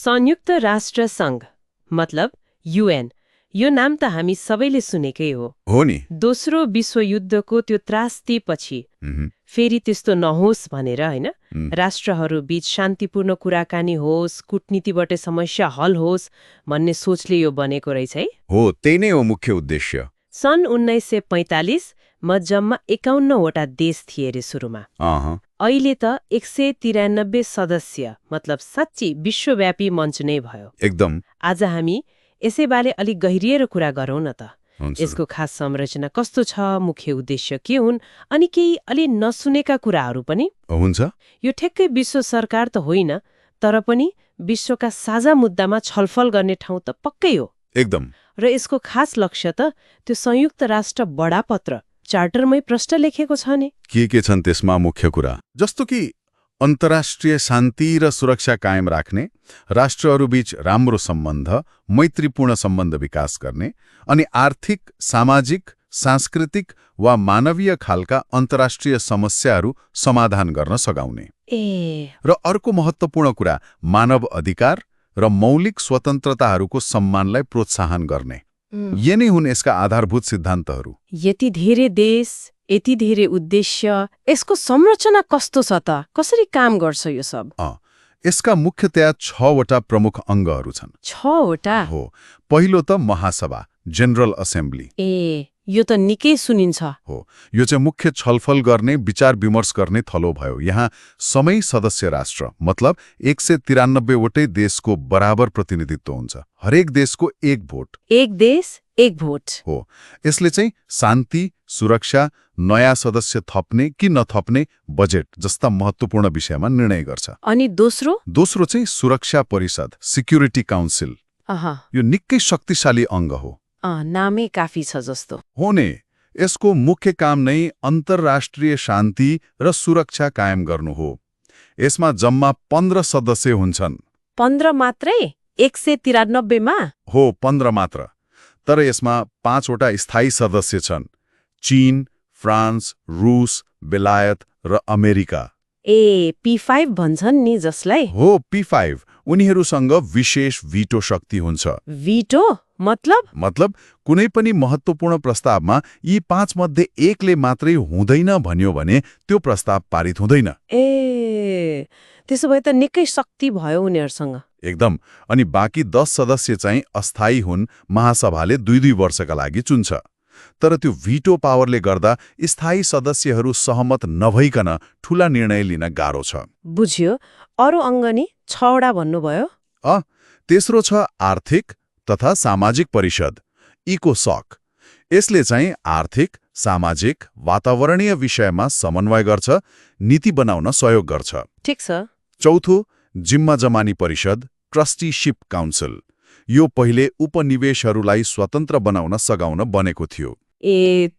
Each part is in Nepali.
संयुक्त राष्ट्र सङ्घ मतलब युएन यो नाम त हामी सबैले सुनेकै हो नि। दोस्रो विश्वयुद्धको त्यो त्रासदीपछि फेरि त्यस्तो नहोस् भनेर होइन राष्ट्रहरू बीच शान्तिपूर्ण कुराकानी होस्, कूटनीतिबाट समस्या हल होस् भन्ने सोचले यो बनेको रहेछ है। हो, त्यही नै हो मुख्य उद्देश्य। सन् 1945 मा जम्मा 51वटा देश थिए रे सुरुमा। अहिले त 193 सदस्य मतलब साँच्ची विश्वव्यापी मञ्च नै भयो। एकदम। आज हामी यसैबारे अलिक गहिरिएर कुरा गरौँ न त। हुन्छ। यसको खास संरचना कस्तो छ, मुख्य उद्देश्य के हुन्, अनि केही अलि नसुनेका कुराहरू पनि हुन्छ। यो ठ्याक्कै विश्व सरकार त होइन, तर पनि विश्वका साझा मुद्दामा छलफल गर्ने ठाउँ त पक्कै हो। एकदम। र यसको खास लक्ष्य त त्यो संयुक्त राष्ट्र बडापत्र चार्टरमै प्रष्ट लेखेको छ नि। के छन् त्यसमा मुख्य कुरा? जस्तो कि अन्तर्राष्ट्रिय शान्ति र सुरक्षा कायम राख्ने, राष्ट्रहरूबीच राम्रो सम्बन्ध, मैत्रीपूर्ण सम्बन्ध विकास गर्ने, अनि आर्थिक, सामाजिक, सांस्कृतिक वा मानवीय खालका अन्तर्राष्ट्रिय समस्याहरू समाधान गर्न सघाउने। र अर्को महत्त्वपूर्ण कुरा मानव अधिकार र मौलिक स्वतन्त्रताहरूको सम्मानलाई प्रोत्साहन गर्ने। यी नै हुन् यसका आधारभूत सिद्धान्तहरू। यति धेरै देश, यति धेरै उद्देश्य, यसको संरचना कस्तो छ त? कसरी काम गर्छ यो सब? यसका मुख्यतया 6वटा प्रमुख अङ्गहरू छन्। 6वटा? हो। पहिलो त महासभा, जेनरल असेम्ब्ली। यो त निकै सुनिन्छ। हो, यो चाहिँ मुख्य छलफल गर्ने, विचार विमर्श गर्ने थलो भयो। यहाँ सबै सदस्य राष्ट्र मतलब 193वटै देशको बराबर प्रतिनिधित्व हुन्छ। हरेक देशको एक भोट। एक देश एक भोट। हो। यसले चाहिँ शान्ति, सुरक्षा, नयाँ सदस्य थप्ने कि नथप्ने, बजेट जस्ता महत्त्वपूर्ण विषयमा निर्णय गर्छ। अनि दोस्रो? दोस्रो चाहिँ सुरक्षा परिषद, सिक्युरिटी काउन्सिल। यो निकै शक्तिशाली अङ्ग हो। नामै काफी छ जस्तो। हो नि। यसको मुख्य काम नै अन्तर्राष्ट्रिय शान्ति र सुरक्षा कायम गर्नु हो। यसमा जम्मा 15 सदस्य हुन्छन्। 15 मात्रै? 193 मा? हो, 15 मात्र। तर यसमा 5वटा स्थायी सदस्य छन्। चीन, फ्रान्स, रुस, बेलायत र अमेरिका। P5 भन्छन् नि जसलाई? हो, P5। उनीहरूसँग विशेष भिटो शक्ति हुन्छ। भिटो मतलब कुनै पनि महत्त्वपूर्ण प्रस्तावमा यी 5 मध्ये एकले मात्रै हुँदैन भन्यो भने त्यो प्रस्ताव पारित हुँदैन। त्यसो भए त निकै शक्ति भयो उनीहरूसँग। एकदम। अनि बाँकी 10 सदस्य चाहिँ अस्थायी हुन्, महासभाले 2-2 वर्षका लागि चुन्छ। तर त्यो भिटो पावरले गर्दा स्थायी सदस्यहरू सहमत नभइकन ठूला निर्णय लिन गाह्रो छ। बुझ्यो। अरू अङ्ग नि 6वटा भन्नुभयो? तेस्रो छ आर्थिक तथा सामाजिक परिषद, इकोसोक। यसले चाहिँ आर्थिक, सामाजिक, वातावरणीय विषयमा समन्वय गर्छ, नीति बनाउन सहयोग गर्छ। ठिक छ। चौथो जिम्मा जमानी परिषद, ट्रस्टीशिप काउन्सिल। यो पहिले उपनिवेशहरूलाई स्वतन्त्र बनाउन सघाउन बनेको थियो।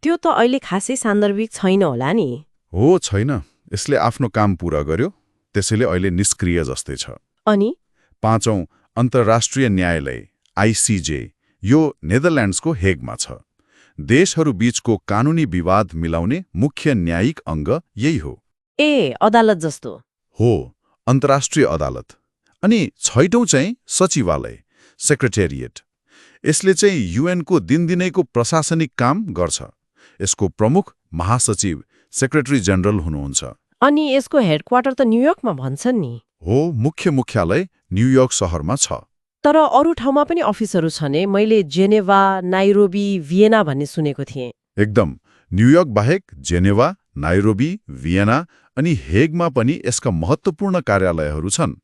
त्यो त अहिले खासै सान्दर्भिक छैन होला नि? हो, छैन। यसले आफ्नो काम पूरा गर्यो, त्यसैले अहिले निष्क्रिय जस्तै छ। अनि 5औं अन्तर्राष्ट्रिय न्यायालय, ICJ। यो नेदरल्यान्ड्सको हेगमा छ। देशहरू बीचको कानुनी विवाद मिलाउने मुख्य न्यायिक अङ्ग यही हो। अदालत जस्तो? हो, अन्तर्राष्ट्रिय अदालत। अनि 6औं चाहिँ सचिवालय, सेक्रेटेरिएट। यसले चाहिँ युएनको दिनदिनैको प्रशासनिक काम गर्छ। यसको प्रमुख महासचिव, सेक्रेटरी जनरल हुनुहुन्छ। अनि यसको हेडक्वार्टर त न्युयोर्कमा भन्छन् नि? हो, मुख्यालय न्युयोर्क शहरमा छ। तर अरू ठाउँमा पनि अफिसहरू छन्। मैले जेनेभा, नाइरोबी, भियना भन्ने सुनेको थिएँ। एकदम। न्युयोर्क बाहेक जेनेभा, नाइरोबी, भियना अनि हेगमा पनि यसका महत्त्वपूर्ण कार्यालयहरू छन्।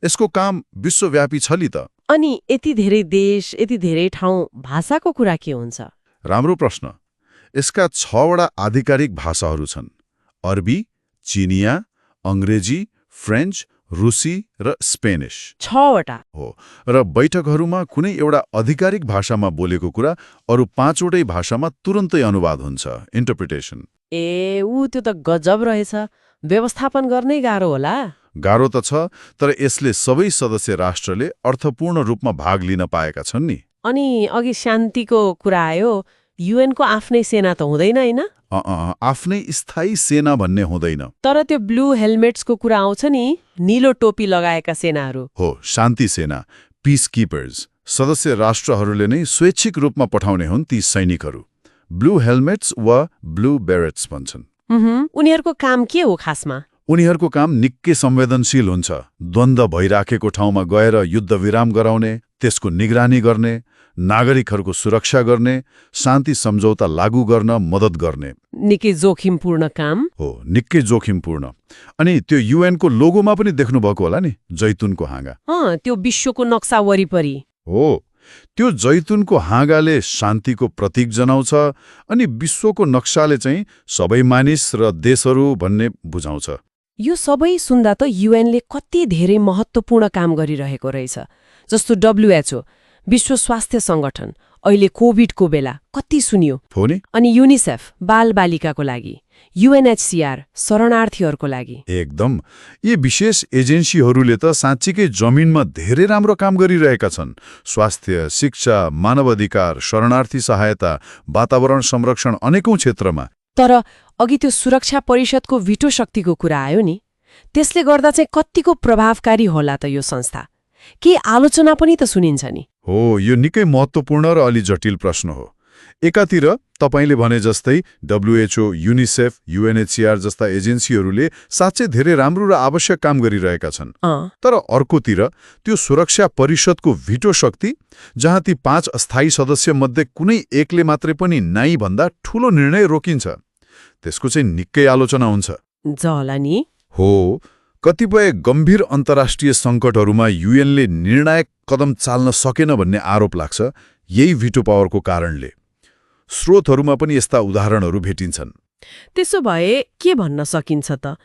यसको काम विश्वव्यापी छ नि त। अनि यति धेरै देश, यति धेरै ठाउँ, भाषाको कुरा के हुन्छ? राम्रो प्रश्न। यसका 6वटा आधिकारिक भाषाहरू छन्। अरबी, चिनिया, अङ्ग्रेजी, फ्रेन्च, रुसी र स्पेनिस। 6वटा? हो। र बैठकहरूमा कुनै एउटा आधिकारिक भाषामा बोलेको कुरा अरू 5वटै भाषामा तुरन्तै अनुवाद हुन्छ, इन्टरप्रिटेसन। त्यो त गजब रहेछ। व्यवस्थापन गर्नै गाह्रो होला? गाह्रो त छ, तर यसले सबै सदस्य राष्ट्रले अर्थपूर्ण रूपमा भाग लिन पाएका छन् नि। अनि अघि शान्तिको कुरा आयो, युएनको आफ्नै सेना त हुँदैन होइन? आफ्नै स्थायी सेना भन्ने हुँदैन। तर त्यो ब्लू हेलमेट्सको कुरा आउँछ नि, नीलो टोपी लगाएका सेनाहरू। हो, शान्ति सेना, पिस किपर्स। सदस्य राष्ट्रहरूले नै स्वैच्छिक रूपमा पठाउने हुन् ती सैनिकहरू। ब्लू हेलमेट्स वा ब्लू बेरेट्स भन्छन्। उनीहरूको काम के हो खासमा? उनीहरूको काम निकै संवेदनशील हुन्छ। द्वन्द्व भइराखेको ठाउँमा गएर युद्ध विराम गराउने, त्यसको निगरानी गर्ने, नागरिकहरूको सुरक्षा गर्ने, शान्ति सम्झौता लागू गर्न मद्दत गर्ने। निकै जोखिमपूर्ण काम हो, निकै जोखिमपूर्ण। अनि त्यो युएनको लोगोमा पनि देख्नुभएको होला नि, जैतुनको हाँगा। त्यो विश्वको नक्सा वरिपरि हो, त्यो जैतुनको हाँगाले शान्तिको प्रतीक जनाउँछ अनि विश्वको नक्साले चाहिँ सबै मानिस र देशहरू भन्ने बुझाउँछ। यो सबै सुन्दा त युएनले कति धेरै महत्त्वपूर्ण काम गरिरहेको रहेछ। जस्तो WHO, विश्व स्वास्थ्य सङ्गठन, अहिले कोभिडको बेला कति सुनियो। हो नि? अनि युनिसेफ, बालबालिकाको लागि, UNHCR, शरणार्थीहरूको लागि। एकदम। यी विशेष एजेन्सीहरूले त साँच्चीकै जमिनमा धेरै राम्रो काम गरिरहेका छन्। स्वास्थ्य, शिक्षा, मानवाधिकार, शरणार्थी सहायता, वातावरण संरक्षण अनेकौं क्षेत्रमा। तर अघि त्यो सुरक्षा परिषदको भिटो शक्तिको कुरा आयो नि, त्यसले गर्दा चाहिँ कतिको प्रभावकारी होला त यो संस्था? के आलोचना पनि त सुनिन्छ नि? हो, यो निकै महत्त्वपूर्ण र अलि जटिल प्रश्न हो। एकातिर तपाईले भने जस्तै WHO, युनिसेफ, UNHCR जस्ता एजेन्सीहरूले साँच्चै धेरै राम्रो र आवश्यक काम गरिरहेका छन्। तर अर्कोतिर त्यो सुरक्षा परिषदको भिटो शक्ति, जहाँ ती 5 अस्थायी सदस्यमध्ये कुनै एकले मात्रै पनि नाइ भन्दा ठूलो निर्णय रोकिन्छ, त्यसको चाहिँ निकै आलोचना हुन्छ। जला नि? हो, कतिपय गम्भीर अन्तर्राष्ट्रिय सङ्कटहरूमा युएनले निर्णायक कदम चाल्न सकेन भन्ने आरोप लाग्छ, यही भिटो पावरको कारणले। स्रोतहरूमा पनि यस्ता उदाहरणहरू भेटिन्छन्। त्यसो भए के भन्न सकिन्छ त?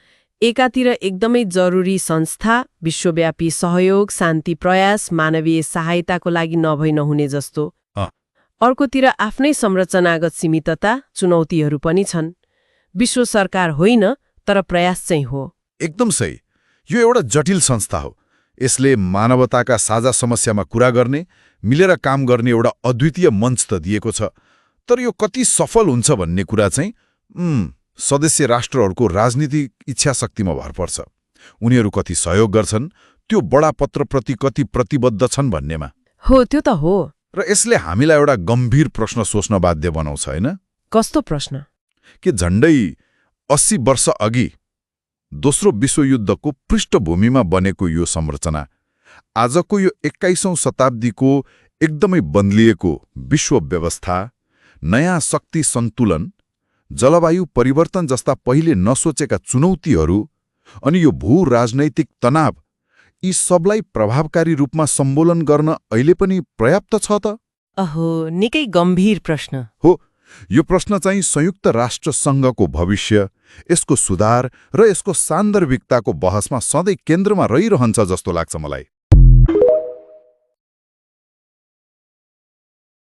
एकातिर एकदमै जरुरी संस्था, विश्वव्यापी सहयोग, शान्ति प्रयास, मानवीय सहायताको लागि नभई नहुने जस्तो। अर्कोतिर आफ्नै संरचनागत सीमितता, चुनौतीहरू पनि छन्। विश्व सरकार होइन, तर प्रयास चाहिँ हो। एकदम सही। यो एउटा जटिल संस्था हो। यसले मानवताका साझा समस्यामा कुरा गर्ने, मिलेर काम गर्ने एउटा अद्वितीय मञ्च त दिएको छ। तर यो कति सफल हुन्छ भन्ने कुरा चाहिँ सदस्य राष्ट्रहरूको राजनीतिक इच्छाशक्तिमा भर पर्छ। उनीहरू कति सहयोग गर्छन्, त्यो बडापत्रप्रति कति प्रतिबद्ध छन् भन्नेमा। हो, त्यो त हो। र यसले हामीलाई एउटा गम्भीर प्रश्न सोच्न बाध्य बनाउँछ, होइन? कस्तो प्रश्न? कि झण्डै 80 वर्ष अघि दोस्रो विश्वयुद्धको पृष्ठभूमिमा बनेको यो संरचना आजको यो 21औं शताब्दीको एकदमै बदलिएको विश्व व्यवस्था, नयाँ शक्ति सन्तुलन, जलवायु परिवर्तन जस्ता पहिले नसोचेका चुनौतीहरू अनि यो भू राजनैतिक तनाव, यी सबलाई प्रभावकारी रूपमा सम्बोधन गर्न अहिले पनि पर्याप्त छ त? अहो, निकै गम्भीर प्रश्न हो। यो प्रश्न चाहिँ संयुक्त राष्ट्र सङ्घको भविष्य, यसको सुधार र यसको सान्दर्भिकताको बहसमा सधैँ केन्द्रमा रहिरहन्छ जस्तो लाग्छ मलाई।